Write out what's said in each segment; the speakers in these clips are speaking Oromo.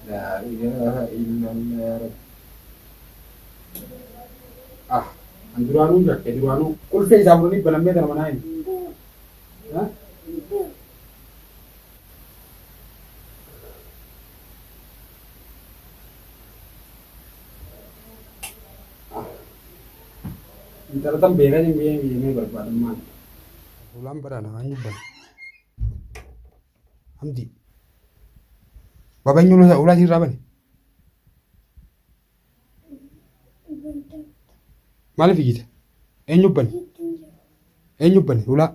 Laa ilaaha illallah yaa Rabbi. Ah, an duraanuu jakke duraanuu qulfee isaa fudhanii banammee tana manaa hin. Ha? Ah. Intala tan beekaa hin beekne barbaadan maal? Fuulaan baraana waan jibban. Hamdi. Baba eenyu ulaa isiirraa bane? Maaliif iyyita? Eenyu bane? Eenyu bane ulaa?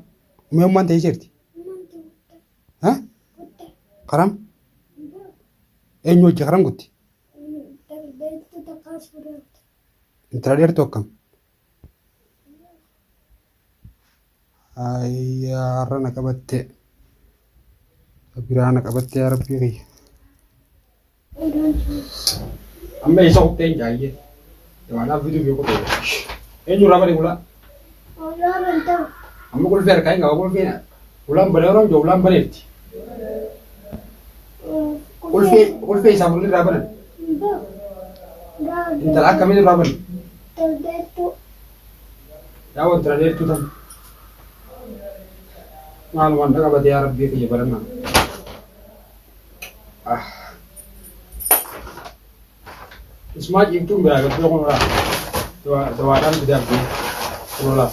Mee ummaan ta'ee jirti? Ha? Karam? Eenyu hojii karam gutti? Intala dheertuu akkam? Ayyaa har'a na qabatte. Biraa na qabatte yaa rabbii kiyya. Amma eessa kuttee hin jaayyee? Jawaanaaf fiduu fi kutee. Eenyu irraa bane ulaa? Amma qulfii harkaa hin qaba qulfiin ulaan banee yeroo jiru ulaan baneerti. Qulfii qulfii isaa fuulli irraa banan. Intala akkamiin irraa bane? Yaa wantala dheertuu tan. Maalumaan na qabate yaa rabbii kiyya barannaa. Ah. Isumaa ciiftuun biraa gabbee kun olaa. Dawaadhaan fidaa biyya kun olaa.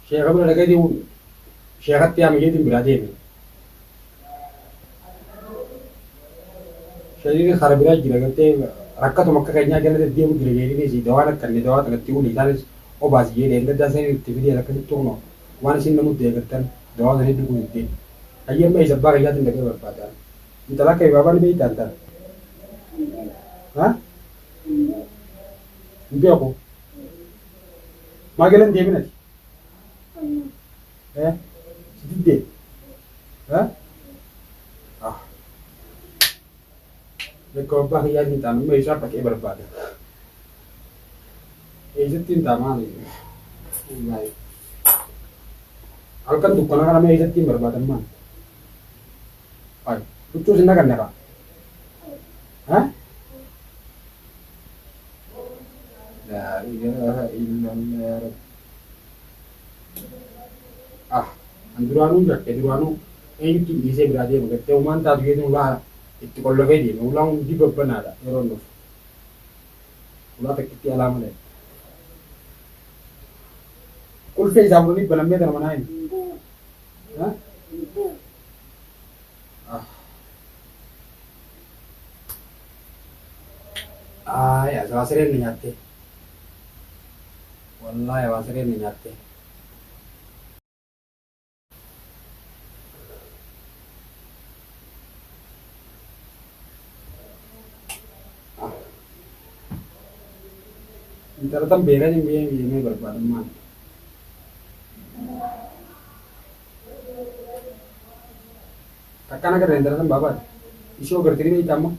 Sheeka bira dhaqee deemuun sheekatti yaame jeetiin biraa deeme. Sheekni kara biraa jira gartee rakkatuma akka keenyaa jala deddeemu jira jeetiin dawaan akka inni dawaa kanatti uuli isaanis obaasi jedhee gaddaa sanii itti fidee akkasitti kunoo waan isin namutti eegattan dawaa sanii dhuguu diddee. Hayyee amma isa abbaa kiyyaatiin dhaqee barbaada. Intala akka ibaabaa ni beektaa intala? Ha? Hin beeku. Maa gala hin deemin ati? Eh? Si diddee? Eh? Ah. Bakka abbaa kiyyaatiin ta'an amma isaa dhaqee barbaada. Eessatti hin ta'a maali? Wallaahi. Halkan dukkana kana mee eessatti hin barbaadan maali? Ay, huccuu sin naqanne kaa? Ha? Laa ilaaha illallah yaa Rabbi. Ah, an duraanuu jakke duraanuu eenyutti dhiisee biraa deema gartee humaan taatu jeetiin ulaa itti qollofee deeme ulaan hundi babbanaadha yeroo inni dhufu. Ulaa takkitti alaa malee. Qulfee isaa fudhanii banammee tana manaa hin. Ha? Ah. Ay, waa sireen ni nyaatte. Wallaahi waa sireen ni nyaatte. Intala tan beekaa hin beekne barbaadan maal? Takkaan agarra intala tan baabaati. Ishee agartee ni beekta amma?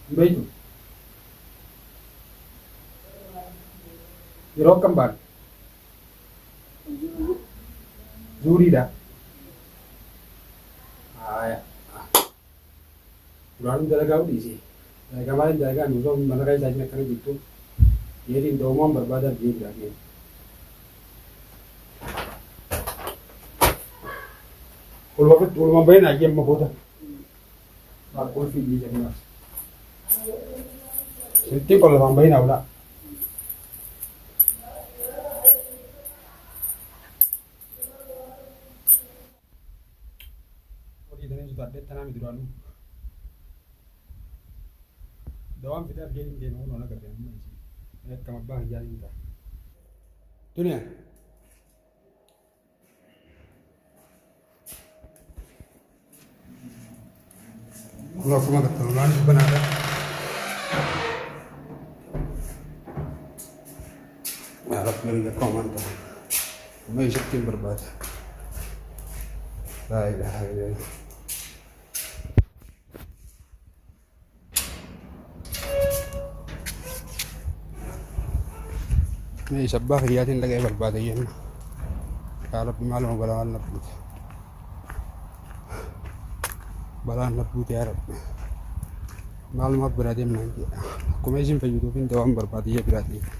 Hin beektu? Yeroo akkam baate? Zuuriidha. Haaya. Duraanuu dalagaa dhiise. Dalagaa maaliin dalagaa nu osoo mana keessa isin akkana jirtu. Yeetiin da'umaan barbaadaaf jee biraa deema. Walumaan bahinaa jee amma booda. Maal qulfii dhiise kunaas. Sittiin qollofaan bahinaa ulaa. Hojii taneen sodaadhee tanaa mi duraanuu. Dawaan fidaaf jee hin deema kunoo nagarree amma isii. Akkam abbaa hiyyaa hin ta'a. Duniyaa. Kun akkuma agartan ulaan banaadha. Yaa Rabbi biyya koo maal ta'a? Amma eessatti hin barbaada? Laa ilaaha illallah. Mee isa abbaa kiyyaatiin dhaqee barbaada jenna. Yaa Rabbi maaluma balaan na buute. Balaan na buute yaa Rabbi. Maalumaaf biraa deemna jedha. Akkuma isin fayyituuf hin dawaan barbaada jee biraa deema.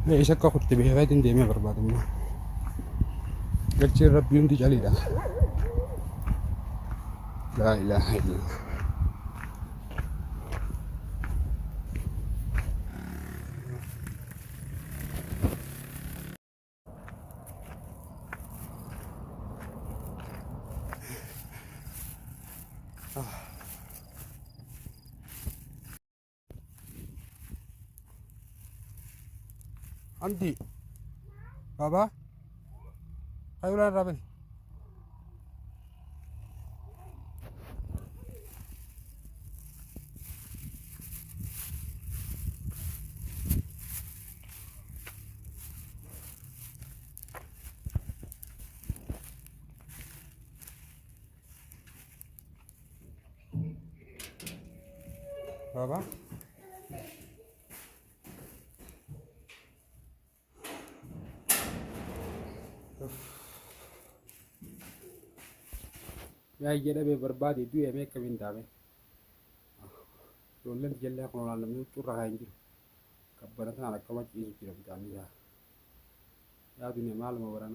Mee isa akka kutte beekeetiin deemee barbaadummaa. Galchiin Rabbii hundi caliidha. Laa ilaaha illallah. Hamdi. Baba. Kayu ulaan raabani. Baba. Yaa jedhamee barbaade du'e mee akkamiin taame. Ijoolleen jallee kun olaanaa namni huccuu irra hin jiru. Qabbana tanaan akkama ciisu jira mucaan isaa. Yaa duniyaa maaluma barana.